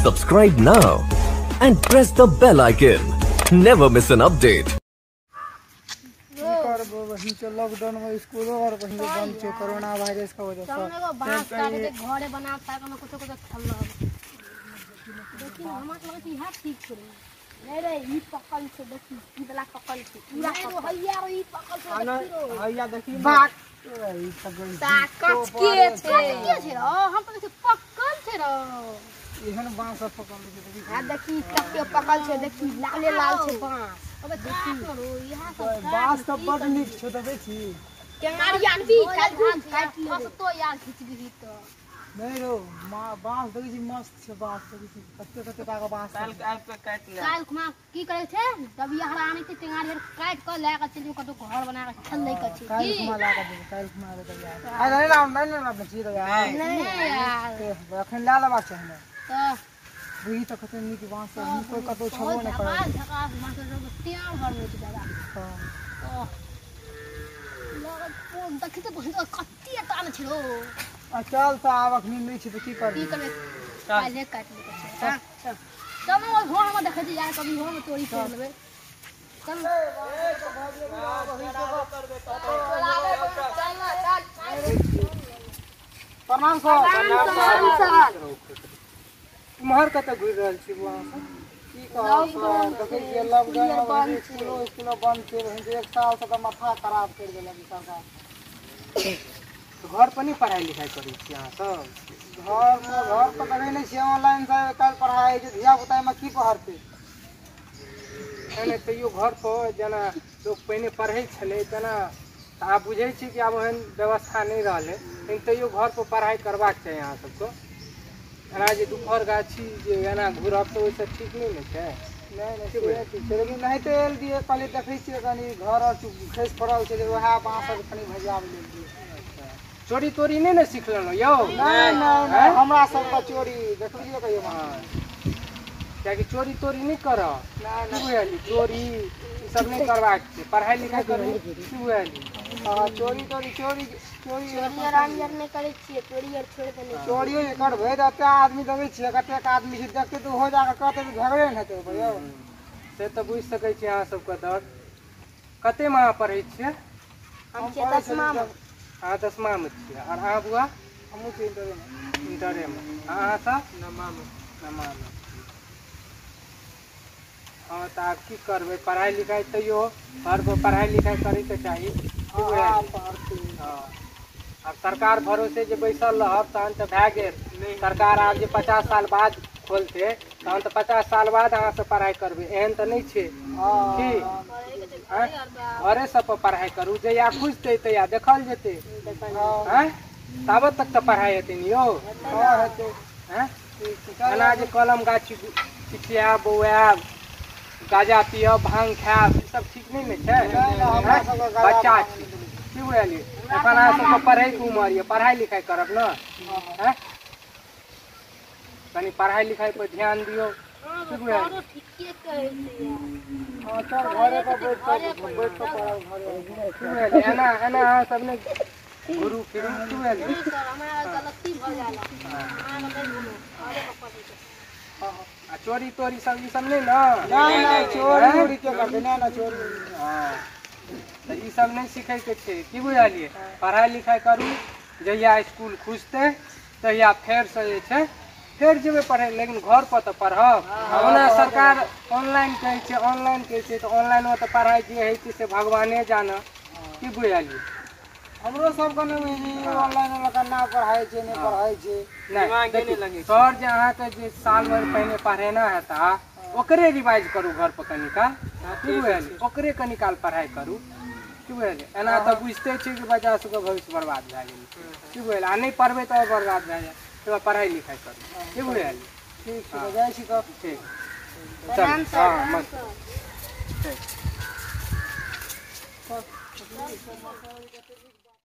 Subscribe now and press the bell icon. Never miss an update. Lockdown में स्कूलों और बंद छे कोरोना वायरस के वजह से। हम बांस काट के घरे बना ताक में कुछ कुछ खल रहल। देखिन हमरा लगे छै इहा ठीक छै। नहीं रे ई पकल छै, देखी ई वाला पकल छै पूरा हैया रे ई पकल छै, देखी रो हैया देखी बात ई सब ताकत के छै, के छै रो हम त पकल छै रो एहन बांस सब पकल छै। देखी आ देखी कते पकल छै, देखी लाले लाल छै बांस। अबे देखी रो इहा सब बांस त बड नीक छै। देखै छी केंगारी आनबी काल काट ले तो यार खींच दीही तो नहीं रो मां बांस देखै छी मस्त छै बांस। देखै छी कते कते टाका बांस काल आबि के काट ले। काल खुमा की करै छै दबिया हरा आनै छै टेंगारी हर काट के लए के चलि कतौ घर बना के खेलै के छै। काल खुमा ला के देबै, काल खुमा के दबिया आ नहीं लाव नहीं लाव छी दबिया नहीं यार अखन ला लेबाक छै हमरा। त बुझी त कते नीक बांस छै, कोई कतौ छबो नहि करै। झकास झकास बांस रो त्यार घर में छै दादा। हां लागत कोन देखै त कते तान छै रो। आ चल त आब अखनी नहि छै त की करबै, की करबै काल्हे काटि लेबै छै। हां चल चल ओ घर में देखै छी यार कभी घर में चोरी कर लेबै। चल प्रणाम सर। प्रणाम सर। इम्हर कतऽ घुरि रहल छी बुआ सब? की कहब सर, देखै छियै लॉकडाउन में स्कूलो स्कूलो बंद छै, एक साल से तऽ माथा खराब करि देलक सरकार। घर पर नहीं पढ़ाई लिखाई करै छी अहाँ सब? घर घर पर देखै नहि छियै ऑनलाइन से काल्हि पढ़ाइ छै, धिया पुता एहिमे की पढ़तै? नहि तैयो घर पर जेना लोक पहिने पढ़ै छलै तेना आब बुझै छी कि आब ओहन व्यवस्था नहि रहलै, लेकिन तैयो घर पर पढ़ाई करबाक चाही अहाँ सबके। एना जे दुपहर गाछी जे एना घुरब तऽ ओहिसँ ठीक नहि ने छै। नहि नहि से ठीक छै, लेकिन नहि तऽ एल दियै कहलियै देखै छियै कनि घर आर खसि पड़ल छै वएह बाँस आर कनि भजाब लेलियै। चोरी तोरी नहि ने सीख लेलहुँ यौ? नहि नहि हमरा सबके चोरी देखलियै कहियो? कियाकि चोरी तोरी नहि करब, की बुझलियै? चोरी ई सब नहि करबाक छै, पढ़ाई लिखाई करू, की बुझलियै? हाँ चोरी तोरी चोरी चोरी आराम यार नहि करै छियै, चोरी आर छोड़ि देने छियै। चोरियो जे करबै तऽ एते आदमी देखै छियै कतेक आदमी छै देखते तऽ हो जाके कहतै तऽ झगड़े ने हेतै ओकर यौ। से तऽ बुझि सकै छियै अहाँ सबके दर्द। कतेमे अहाँ पढ़ै छियै? हम छियै दसमामे। अहाँ दसमामे छियै आओर अहाँ बुआ? हमहूँ छियै इंटरेमे। इंटरेमे। अहाँ सब? नमामे। नमामे। हाँ तऽ आब की करबै, पढ़ाइ लिखाइ तैयो घर पर पढ़ाइ लिखाइ करैके चाही। हाँ आब सरकार भरोसे जे बैसल रहब तहन तऽ भए गेल। सरकार आब जे 50 साल बाद खोलतै तहन तऽ 50 साल बाद अहाँ सब पढ़ाइ करबै, एहन तऽ नहि छै की? घरे सब पर पढ़ाइ करू, जहिया खुजतै तहिया देखल जेतै। आँय ताबत तक तऽ पढ़ाइ हेतै ने यौ? आँय एना जे कलम गाछी छिछियाएब बौआएब गाजा पियब भांग खायब ई सब ठीक नहि ने छै? बच्चा छी, की बुझलियै? एखन अहाँ सबके पढ़ैके उमर यऽ, पढ़ाइ लिखाइ करब ने। आँय कनि पढ़ाइ लिखाइ पर ध्यान दियौ, की बुझलियै? की बुझलियै? एना एना अहाँ सब नहि घुरू फिरू, की बुझलियै? आ चोरी तोरी सब ई सब नहि ने? नहि चोरी उरी के करतै? नहि नहि चोरी। हाँ तऽ ई सब नहि सीखैके छै, की बुझलियै? पढ़ाइ लिखाइ करू, जहिया स्कूल खुजतै तहिया फेरसँ जे छै फेर जेबै पढ़ै, लेकिन घर पर तऽ पढ़ब। ओना सरकार ऑनलाइन कहै छै, ऑनलाइन कहै छै तऽ ऑनलाइनमे तऽ पढ़ाइ जे होइ छै से भगवाने जानऽ, की बुझलियै? हमरो सबके नहि ऑनलाइन वाला केना पढ़ाइ छै, नहि पढ़ाइ छै। नहि सर जे अहाँके जे साल भरि पहिने पढ़ेना हेता ओकरे रिवाइज करू घर पर कनिकाल, की बुझलियै? ओकरे कनिकाल पढ़ाइ करू, की बुझलियै? एना तऽ बुझिते छियै कि बच्चा सबके भविष्य बर्बाद भए गेल, की बुझलियै? आ नहि पढ़बै तऽ आओर बर्बाद भए जायत, तऽ पढ़ाइ लिखाइ करू, की बुझलियै? ठीक छै जाइ छी तऽ। ठीक चल। हाँ मस्त ठीक।